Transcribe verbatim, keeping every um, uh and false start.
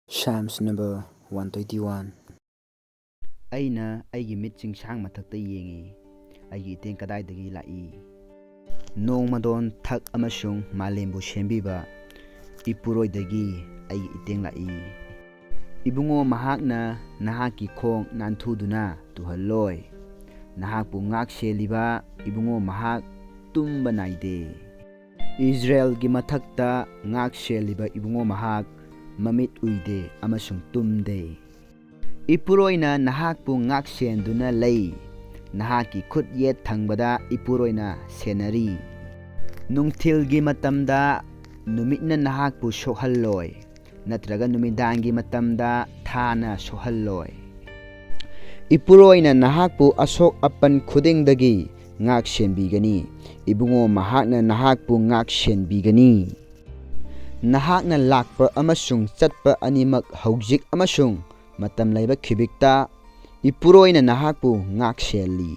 Psalms number one twenty-one. ꯑꯩꯅ ꯑꯩꯒꯤ ꯃꯤꯠ ꯆꯤꯡꯁꯥꯡ ꯃꯊꯛꯇ ꯌꯦꯡꯉꯤ, ꯑꯩꯒꯤ ꯏꯇꯦꯡ ꯀꯗꯥꯏꯗꯒꯤ ꯂꯥꯛꯏ? ꯅꯣꯡꯃꯗꯣꯟ ꯊꯛ ꯑꯃꯁꯨꯡ ꯃꯥꯂꯦꯝꯕꯨ ꯁꯦꯝꯕꯤꯕ ꯏꯄꯨꯔꯣꯏꯗꯒꯤ ꯑꯩꯒꯤ ꯏꯇꯦꯡ ꯂꯥꯛꯏ꯫ ꯏꯕꯨꯡꯉꯣ, ꯃꯍꯥꯛꯅ ꯅꯍꯥꯛꯀꯤ ꯈꯣꯡ ꯅꯥꯟꯊꯨꯗꯨꯅ ꯇꯨꯍꯜꯂꯣꯏ꯫ ꯅꯍꯥꯛꯄꯨ ꯉꯥꯛ ꯁꯦꯜꯂꯤꯕ ꯏꯕꯨꯡꯉꯣ ꯃꯍꯥꯛ ꯇꯨꯝꯕ ꯅꯥꯏꯗꯦ꯫ ꯏꯁꯔꯥꯌꯦꯜꯒꯤ ꯃꯊꯛꯇ ꯉꯥꯛ ꯁꯦꯜꯂꯤꯕ ꯏꯕꯨꯡꯉꯣ ꯃꯍꯥꯛ ꯃꯃꯤꯠ ꯎꯏꯗꯦ ꯑꯃꯁꯨꯡ ꯇꯨꯝꯗꯦ꯫ ꯏꯄꯨꯔꯣꯏꯅ ꯅꯍꯥꯛꯄꯨ ꯉꯥꯛ ꯁꯦꯟꯗꯨꯅ ꯂꯩ꯫ ꯅꯍꯥꯛꯀꯤ ꯈꯨꯠ ꯌꯦꯠ ꯊꯪꯕꯗ ꯏꯄꯨꯔꯣꯏꯅ ꯁꯦꯟꯅꯔꯤ꯫ ꯅꯨꯡꯊꯤꯜꯒꯤ ꯃꯇꯝꯗ ꯅꯨꯃꯤꯠꯅ ꯅꯍꯥꯛꯄꯨ ꯁꯣꯛꯍꯜꯂꯣꯏ, ꯅꯠꯇ꯭ꯔꯒ ꯅꯨꯃꯤꯗꯥꯡꯒꯤ ꯃꯇꯝꯗ ꯊꯥꯅ ꯁꯣꯛꯍꯜꯂꯣꯏ꯫ ꯏꯄꯨꯔꯣꯏꯅ ꯅꯍꯥꯛꯄꯨ ꯑꯁꯣꯛ ꯑꯄꯟ ꯈꯨꯗꯤꯡꯗꯒꯤ ꯉꯥꯛ ꯁꯦꯟꯕꯤꯒꯅꯤ꯫ ꯏꯕꯨꯡꯉꯣ, ꯃꯍꯥꯛꯅ ꯅꯍꯥꯛꯄꯨ ꯉꯥꯛ ꯁꯦꯟꯕꯤꯒꯅꯤ꯫ ꯅꯍꯥꯛꯅ ꯂꯥꯛꯄ ꯑꯃꯁꯨꯡ ꯆꯠꯄ ꯑꯅꯤꯃꯛ ꯍꯧꯖꯤꯛ ꯑꯃꯁꯨꯡ ꯃꯇꯝ ꯂꯩꯕ ꯈꯤꯕꯤꯛꯇ ꯏꯄꯨꯔꯣꯏꯅ ꯅꯍꯥꯛꯄꯨ ꯉꯥꯛ ꯁꯦꯜꯂꯤ꯫